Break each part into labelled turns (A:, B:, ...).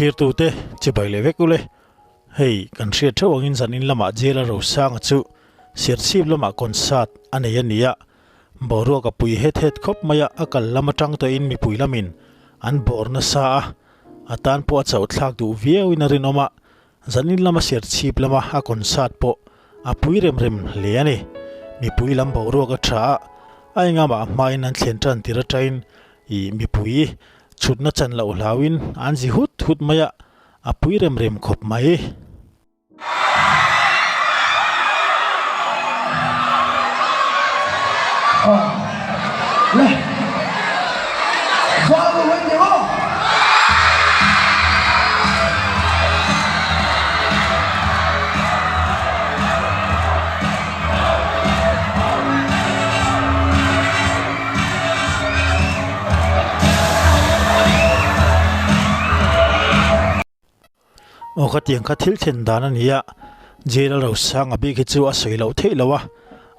A: Thlirtute chibai leh vek ule. Hei, kan hriat theuh angin zanin lamah Jail a Rosanga chu Serchhip lamah concert a nei a ni a. Boruak a pui het het khawp mai a, a kal lam atang tawhin mipui lamin an bawr nasa a, a tan pawh a chauh thlak duh viauin a rinawm a. Zanin lama Serchhip lama a concert pawh a pui rem rem hle a ni. Mipui lam boruak a tha a, a engamah hmain an thlen tan tir atain Ih mipui chhutna chan loh hlauin an zi hut hut mai a, a pui rem rem khawp mai. Aw ka tiang kha thil thlen dan a ni a, Jail a Rosang a bik hi chu a sawi loh theih lo a,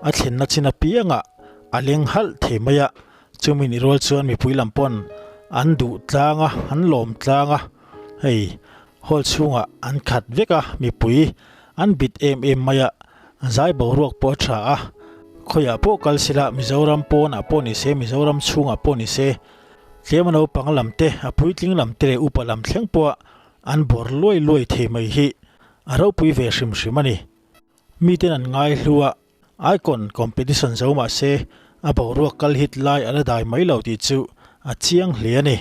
A: a thlenna chin apiangah a leng halh thei mai a, chumi ni rual chuan mipui lam pawn an duh tlang a, an lawm tlang a, hei hall chhungah an khat vek a, mipui an bit em em mai a. Zai boruak pawh a tha a, khawiah pawh kal sila Mizoram pawnah pawh ni se, Mizoram chhungah pawh ni se, tlema naupang lam te, a puitling lam te leh upa lam thleng pawha an bawr luai luai thei mai hi a ropui ve hrim hrim a ni. Miten an ngai hlu a, Icon competition zo mah se a boruak kal hit lai a la dai mai lo tih chu a chiang hle a ni.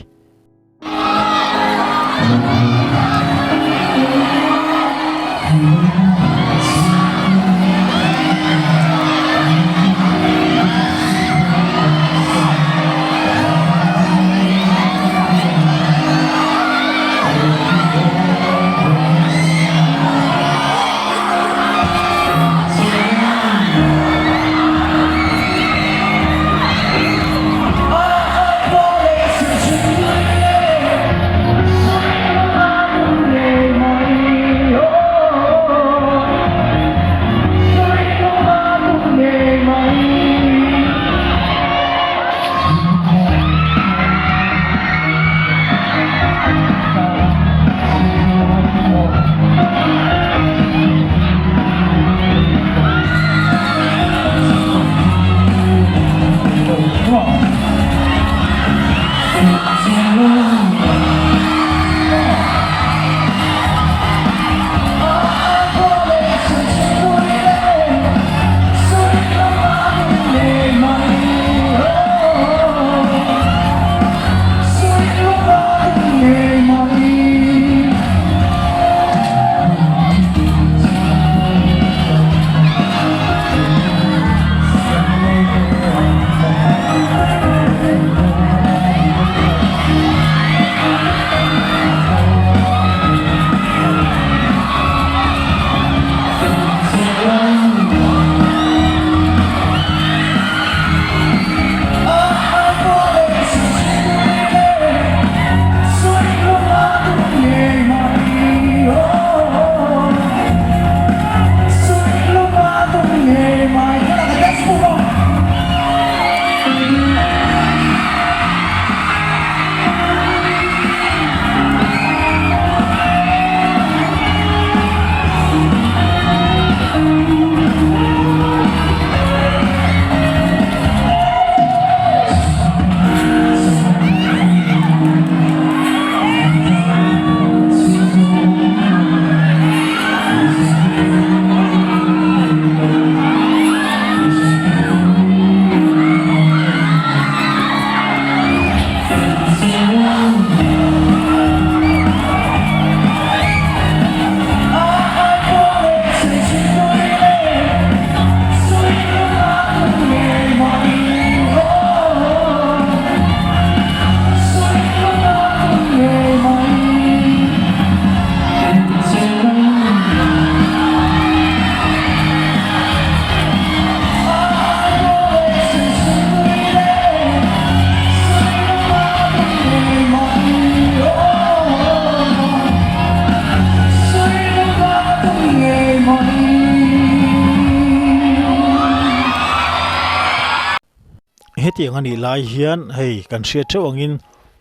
A: Hetiang a nih lai hian hei kan hriat theuh angin.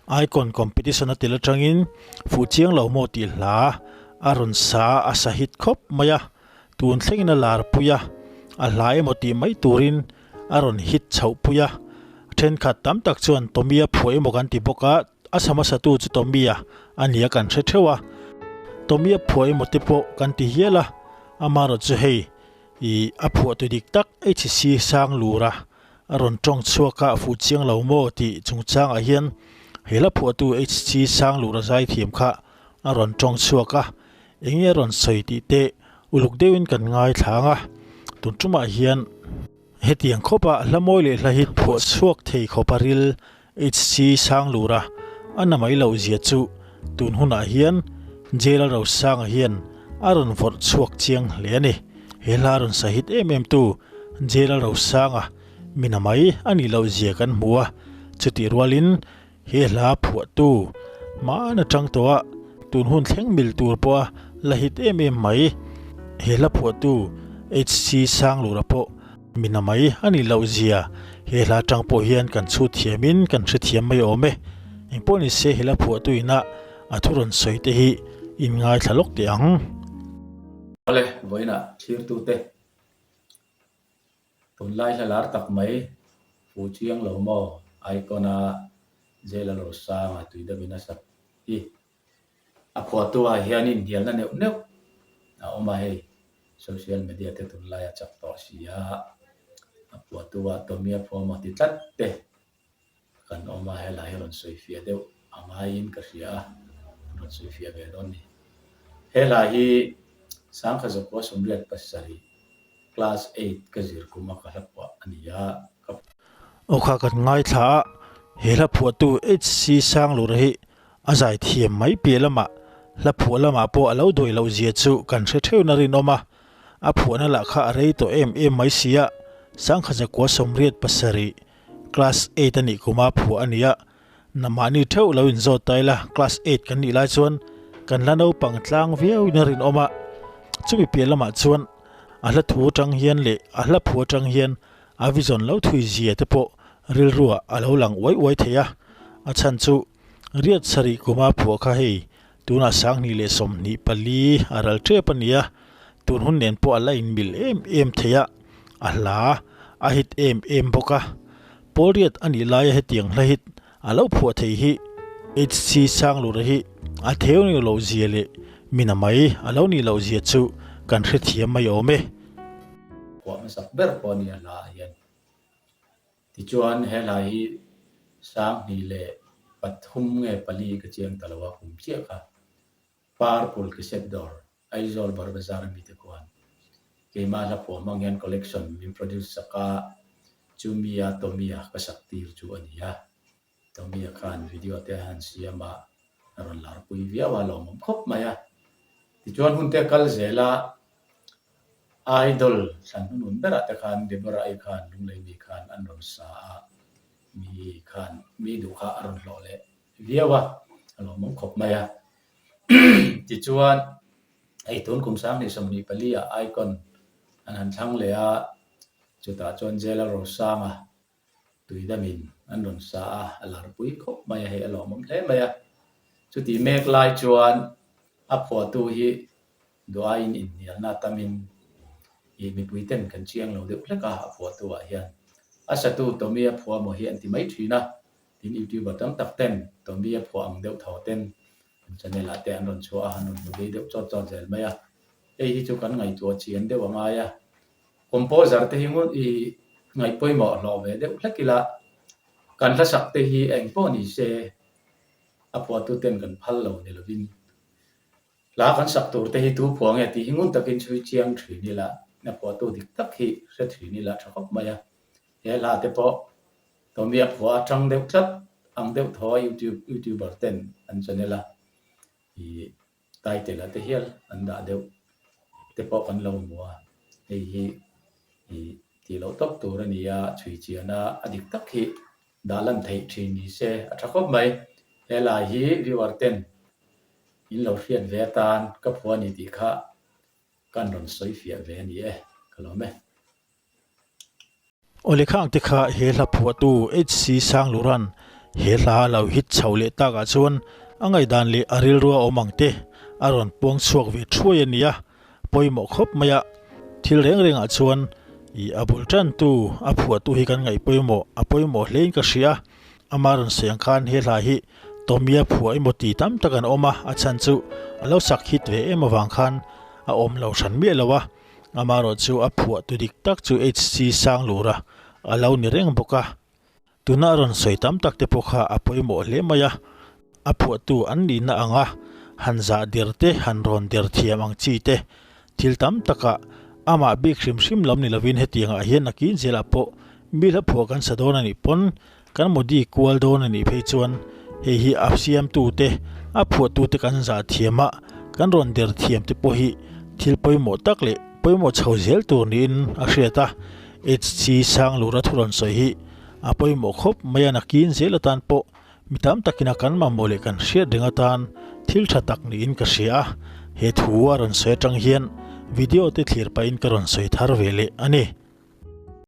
A: Icon competition a tel atangin fuh chiang lo maw tih hla a rawn sa a sa hit khawp mai a, tun thlengin a lar pui a, a hla emaw tih mai turin a rawn hit chhoh pui a. Thenkhat tam tak chuan Tommy-a phuah emaw kan ti bawk a, a sa hmasatu chu Tommy-a a nia kan hre theuh a, Tommy-a phuah emaw te pawh kan ti hial a, amaherawhchu hei ih a phuahtu dik tak HC Sanglura A rawn tawng chhuak a, a fuh chiang lo maw tih chungchangah hian he hla phuahtu HC Sanglura zaithiam kha a rawn tawng chhuak a, eng nge a rawn sawi tih te uluk deuhin kan ngaithlang a, tun tumah hian hetiang khawpa hla mawi leh hla hi phuah chhuak thei khawpa ril HC Sanglura a na mai loh zia chu tun hunah hian Jail Rosanga hian a rawn vawrh chhuak chiang hle a ni. He hla rawn sa hit em em tu Jail Rosanga mi na mai a nih loh zia kan hmu a, chutih rualin he hla phuahtu hmaan atang tawh a tun hun thleng mil tur pawha la hit em em mai he hla phuahtu HC Sanglura pawh Mi na mai a nih loh zia he hla atang pawh hian kan chhut thiamin kan hrethiam mai awm e. Engpawh ni se he hla phuahtu ina a thu rawn sawi te hi in ngaithla lawk teh ang.
B: Awle, vawiinah thlirtute tunlai hla lar tak mai fuh chiang lo maw Icon a Jail a Rosanga tui deuhin a sak hi. A phuahtu ah hian inhnialna neuh neuh a awm a hei, social media te tunlai a chak tawh si a, a phuahtu ah Tommy a phuah maw ti tlat te kan awm a, helai hi rawn sawi fiah deuh a ngaiin ka hria a, an rawn sawi fiah ve dawn ni. Helai hi Sangkha Zakua 87 class eight ka zir kum a ka hla phuah a ni a, ka.
A: Aw kha kan ngaithla a, he hla phuahtu HC Sanglura hi A zai thiam mai piah lamah hla phuah lamah pawh a lo duai loh zia chu kan hre theuhna rinawm a, a phuahna lah kha a rei tawh em em mai si a, Sangkha Zakua 87, Class eight a nih kuma phuah a ni a, na mahni theuh lo inzawt ta ila Class eight kan nih lai chuan kan hla naupang tlang viauin a rinawm a, chumi piah lamah chuan a hla thu atang hian leh a hla phuah atang hian a vision lo thui zia te pawh rilruah a lo lang uai uai thei a, a chhan chu. Riat sarih kuma phuah kha hei tunah 2024 a ral tep a ni a, tun hun nen pawh a la inmil em em thei a, a hla a hit em em bawk a. Pawl riat a nih laia hetiang hla hit a lo phuah thei hi HC Sanglura hi a theu ni loh zia leh mina mai a lo nih loh zia chu kan hrethiam mai awm e.
B: Phuah hmasak ber pawh a ni a hla ah hian. Tichuan he hla hi 2003 nge pali ka chiang ta lo a kum chiah kha Purple Cassette Dawr, Aizawl Bar Bazar a mite khuan keimah hla phuah hmang hian collection min produce sak a, chumi a Tommy-a ka sak tir chu a ni a. Tommy-a khan video te a han siam a, a rawn larpui viau a, lawmawm khawp mai a. Tichuan hun te a kal zel a, Idol thlan hnunun berah te khan Deborah-i khan Lunglei mi khan an rawn sa a, mi khan mi duh kha a rawn hlawh leh viau a, a lawmawm khawp mai a. Tichuan hei tun kum 2024 ah Icon an han thlang leh a, chutah chuan Jela Rosanga tuidamin an rawn sa a, a larpui khawp mai a, hei a lawmawm hle mai a. Chutih mek lai chuan a phuahtu hi Duaiin inhnialna tamin ih mipui ten kan chiang lo deuh hlek a, a phuahtu ah hian. A satu Tommy a phuah maw hi an ti mai thin a, tin YouTuber tam tak ten Tommy a phuah ang deuh tho ten an channel ah te an rawn chhuah a, an rawn hmu vei deuh chawt chawt zel mai a. Hei hi chu kan ngaihtuah chian deuh a ngai a, composer te hi ngun ih ngaih pawimawh hlawh ve deuh hlek ila kan hlasak te hi eng pawh ni se a phuahtu ten kan phal lo ni lovin Hla kan sak tur te hi tu phuah nge tih hi ngun takin chhui chiang thin ila, a phuahtu dik tak hi hre thin ila tha khawp mai a. He hla te pawh Tommy-a phuah atang deuh tlat ang deuh thaw a YouTube YouTuber ten an channel a ih title ah te hial an dah deuh te pawh kan lo hmu a, hei hi ih tih loh tawp tur a ni a, chhui chian a a dik tak hi dah lan theih thin ni se a tha khawp mai. He lai hi viewer ten In lo hriat ve atan ka phuah a ni tih kha kan rawn sawi fiah ve a ni e, ka lawm e.
A: Awle khang te kha he hla phuahtu HC Sangluran. He hla a lo hit chho leh takah chuan a ngaihdan leh a rilrua awm ang te a rawn puang chhuak ve thuai a nia. Pawimawh khawp mai a, thil reng rengah chuan ih a bul tantu, a phuahtu hi kan ngaih pawimawh, a pawimawh hlein ka hria. Ama rawn sawi ang khan he hla hi Tommy-a phuah emaw ti tam tak an awm a, a chhan chu a lo sak hit ve em avang khan a awm lo hran miah lo a. Amaherawh chu a phuahtu dik tak chu HC Sanglura a lo ni reng bawk a. Tuna a rawn sawi tam tak te pawh kha a pawimawh hle mai a, a phuahtu an nihna anga han zah der te, han rawn der thiam ang chi te, thil tam takah amah bik hrim hrim lam ni lovin hetiangah hian nakin zelah pawh mi hla phuah kan sa dawn a nih pawn kan modi kual dawn a nih phei chuan hei hi a siamtu te, a phuahtu te kan zah thiam a, kan rawn der thiam te pawh hi thil pawimawh tak leh pawimawh chho zel tur niin a hriat a. HC Sanglura thu rawn sawi hi a pawimawh khawp mai a, nakin zel atan pawh mi tam takin a kan mamawh leh kan hriat reng atan thil tha tak niin ka hria a, he thu a rawn sawi atang hian video te thlir pahin ka rawn sawi thar ve leh a ni.